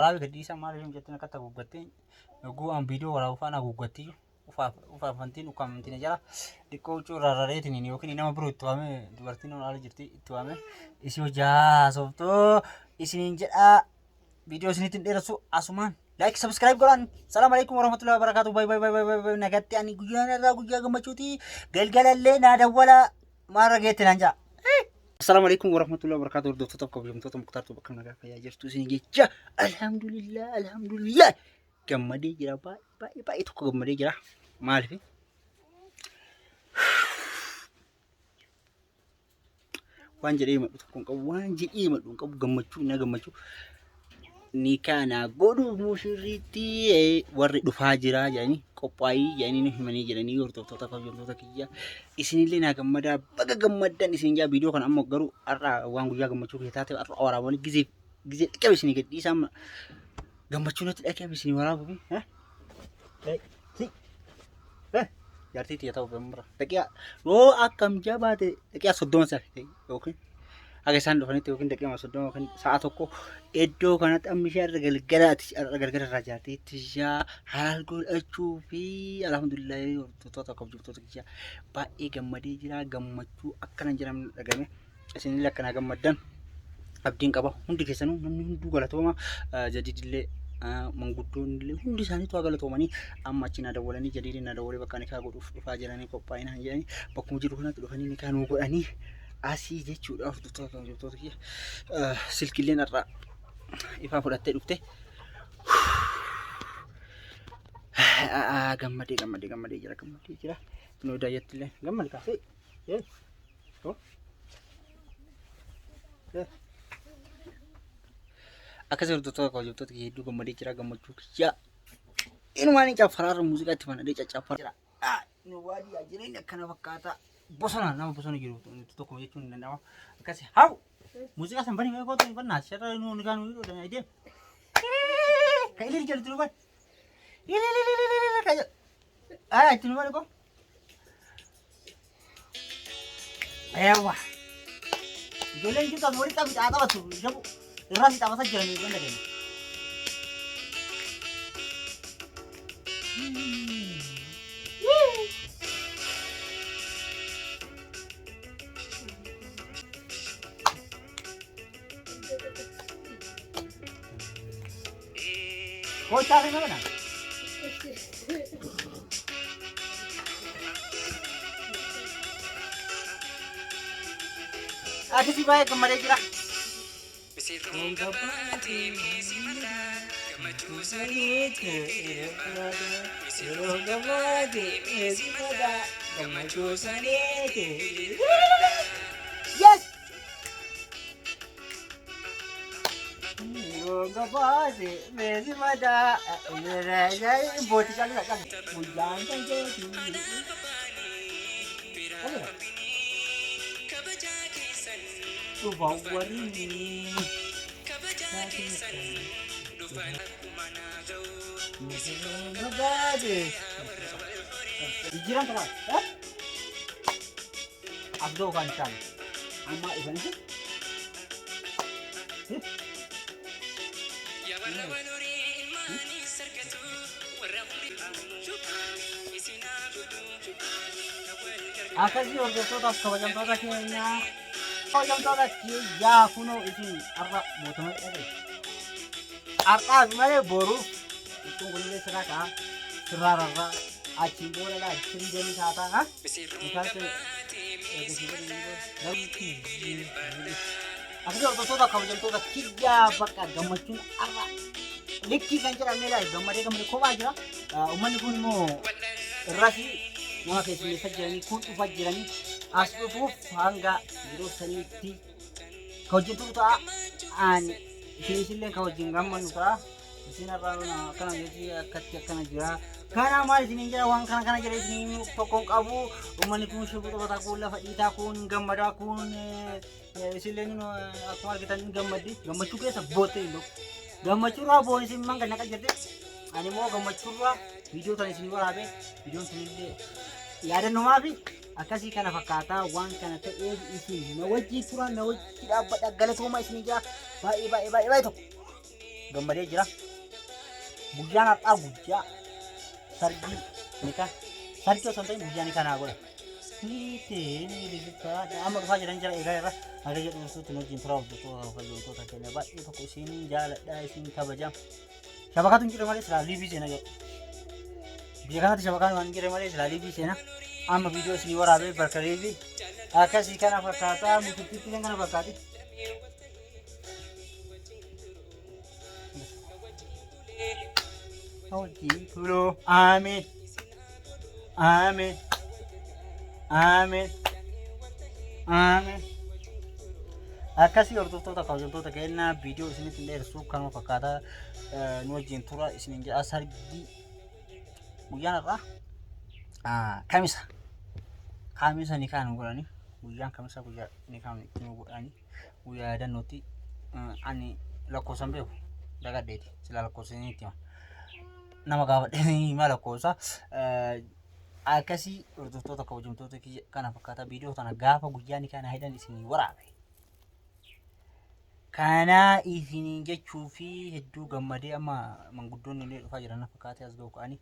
Waraabi gad dhiisaa maaliif hin jettin akkatti haguuggattee yogguu an viidiyoo waraabu faana haguuggatti ufafantiin ukkaamamtiin jala xiqqoo huccuu irraa rareetiniin yookiin nama biroo itti waamee dubartiin ol haala jirti itti waamee isii hojii haasoftuu isiniin jedhaa viidiyoo isinitti hin dheeressu asumaan like subscribe godhaan. Salaam alaikum warahmatullahi wabarakatuh. Bay bay bay bay bay bay. Nagatti ani guyyaan irraa guyyaa gammachuuti, galgalallee naa dawwala maarra geette naan jaa. Assalaamu alaikum warahmatullahi wabarakatuh. Hordoftoota fi kabajamtoota Muktaar Tuuba, akkam nagaa fayyaa jirtu isin jecha. Alhamdulillah, alhamdulillah, gammadee jira, baay'ee baay'ee baay'ee tokko gammadee jira. Maaliif? Waan jedhee himadhu tokko hin qabu, waan jedhee himadhu hin qabu. Gammachuu na gammachuu nikaa naa godhuuf mushirriitti warri dhufaa jira jedhanii qophaa'ii jedhanii nu himanii jedhanii. Hordoftoota kabajamtoota kiyya, isinillee naa gammadaa, baga gammaddan isin jaa. Viidiyoo kana amma garuu har'a waan guyyaa gammachuu kiyya taate har'a waraabanii gizee gizee xiqqaa isinii gad dhiisaa. Amma gammachuu natti dhagahame isinii waraabuufi. Jaartii tiyya ta'uuf amma daqiiqaa yoo akkam jabaate daqiiqaa 30 saffite yookiin haga isaan dhufanitti yookiin daqiiqaa 30 yookiin sa'a 1 iddoo kanatti amma ishee har'a galgalaati, har'a galgala irraa jaartii tiyyaa halaal godhachuu fi alhamdulillah. Hordoftoota kabajamtoota kiyya, baay'ee gammadee jira. Gammachuu akkana hin jedhamne dhagame. Isinillee akkanaa gammaddan abdiin qaba. Hundi keessanuu, namni hunduu galatooma. Jadiidillee, manguddoon illee, hundi isaaniitu haa galatoomanii. Amma achi na dawwalanii, jadiidin na dawwalee bakka nikaa godhuuf dhufaa jiranii qophaa'inaan jedhanii, bakkuma jiru kanatti dhufanii nikaa nuu godhanii asii jechuudha. Hordoftoota kabajamtoota kiyya, silkiilleen har'a ifaa fudhattee dhufte. Gammadee gammadee gammadee jira, gammadee jira. Nuu daayyatti illee gammadi kaasee. Akkasii hordoftoota kabajamtoota kiyya, hedduu gammadee jira. Gammachuu kiyya inumaan hin caffaraarra muuziqaa itti fanadhee caccaffaraa jira. Nu baadiyyaa jireenya akkana fakkaata. Bosona nama bosona jiru tokko jechuun hin danda'ama. Akkasii hawu muuziqaa san bani mee kootu hin bannaa sharra nu ni kaanu hidhuu deem. Ka ilil jedhu nu bani. Ilil ka jedhu. Itti nu bani koo. Eewwa. Ijoolleen jirtu as walitti qabi haa taphattu. Jabu irraa si taphataa jiran ganda keenya. Kochaa kana mana. Akkasii baay'ee gammadee jira. Yes! Jijjiiran kana abdoo kan isaan amma dhufanii. Akkasii hordoftootaaf kabajamtoota keenya, kabajamtoota kiyyaa, kunoo isin har'a mootummaa dhaqe. Har'aaf malee boruuf huccuun kunillee sirraa ka'a, sirraa rarraa, achiin booda laa sirrii deemee taataa ha? Akkasii hordoftoota kabajamtoota kiyyaa, bakka gammachuun har'a likkii kan jedhamne laa gammadee gammadee kophaa jira. Uummanni kun immoo irratti nama keessummeessaa jiranii, kun dhufaa jiranii, as dhufuuf hanga yeroo saniitti ka wajjin turu ta'a. Ani isinis illee ka wajjin gammannu ta'a. Isin har'a akkana jechi akkatti akkana jira. Kana maal isiniin jira, waan kana kana jedhee isin tokko hin qabu. Uummanni kun shibuu taphataa, kun lafa dhiitaa, kun gammadaa, kun isillee akkuma argitan hin gammaddi. Gammachuu keessa boottee hin dhufu. Gammachuurraa boon isin man gad naqa jirti. Ani immoo gammachuurraa viidiyoo tana isin waraabee, viidiyoon sunillee yaadannumaa fi akkasii kana fakkaataa. Waan kana ta'eef isin na wajjin turan, na wajjin dhaabbadha. Galatooma isin jira baay'ee baay'ee baay'ee baay'ee tokko. Gammadee jira. Guyyaan har'aa guyyaa sargii nikaa sargii osoo hin ta'in guyyaa nikaa naa godha. Amma dhufaa jiran jira egaa irra haga jedhu ibsuutti nu wajjin tura hordoftoota kabajamtoota keenya baay'ee tokko isin jaaladha isin kabaja. Shabakaatu hin jirre malee silaa liivii seena jedhu. Biyya kanatti shabakaan waan hin jirre malee silaa liivii seena. Amma viidiyoo isinii waraabee bakka liivii akkasii kana fakkaataa mucittiitti kana fakkaati. Hojii tuloo ameen ameen ameen ameen. Akkasii hordoftoota kabajamtoota keenyaa viidiyoo isinitti hin dheeressu kanuma fakkaataa nu wajjin tura isiniin jedha sargii guyyaan har'aa kamisa kamisa ni kaan godhani guyyaan kamisa guyyaa ni kaan itti nu godhani guyyaa yaadannootti ani lakkoofsan beeku dagadheeti sila lakkoofsa itti hima nama gaafadhee hima lakkoofsa akkasii hordoftoota kabajamtoota kiyya kana fakkaata viidiyoo tana gaafa guyyaa ni kana hidhan isinii waraabe. Kana isiniin jechuu fi hedduu gammadee amma manguddoonni illee dhufaa jiran fakkaatee as ga'u ka'anii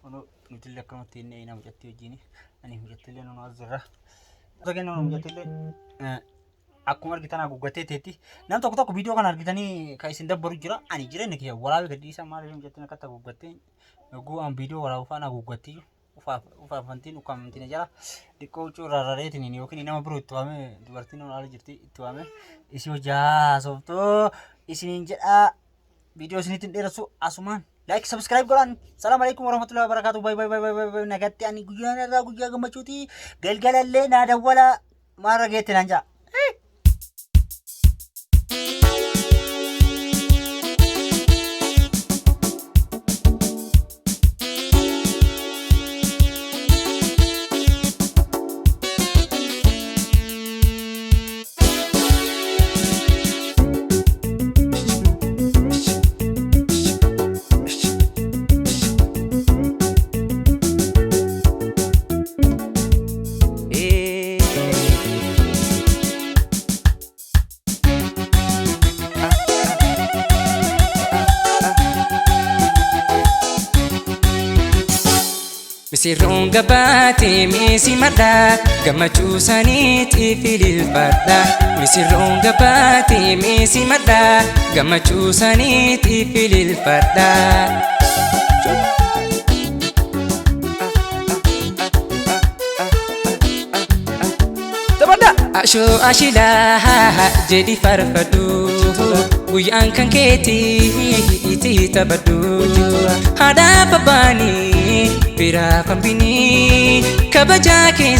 kunoo nuti illee akkanumatti inni eenaa mucattii wajjin ani mucattii illee nunu as jirra. Mucattii illee akkuma argitan haguuggattee teetti. Nam tokko tokko viidiyoo kana argitanii kan isin dabbaru jira. Ani jireenya kiyya waraabee gadi dhiisaa maaliif mucattiin akkatti haguuggattee yogguu an viidiyoo waraabu faana haguuggatti ufafantiin ukkaamamtiin jala xiqqoo huccuu irraa rareetiin yookiin nama biroo itti waamee dubartiin ala jirti itti waamee isii hojii haasoftuu isiniin jedhaa viidiyoo isinitti hin dheeressu asumaan like subscribe godhaan. Salaam alaikum warahmatullahi wabarakatuh. Bye bye bye bye bye. Nagatti ani guyyaan irraa guyyaa gammachuuti galgalallee naa dawwala maarra geette naan jaa. Misirroon gabaatee meesii madhaa gammachuu isaaniitiif ililfadha. Misirroon gabaatee meesii madhaa gammachuu isaaniitiif ililfadha. Ashoo ashilaa jedhi faarfadhu guyyaan kan keetii itti taphadhu haadhaaf abbaanii firaaf hambinii kabajaa keessa.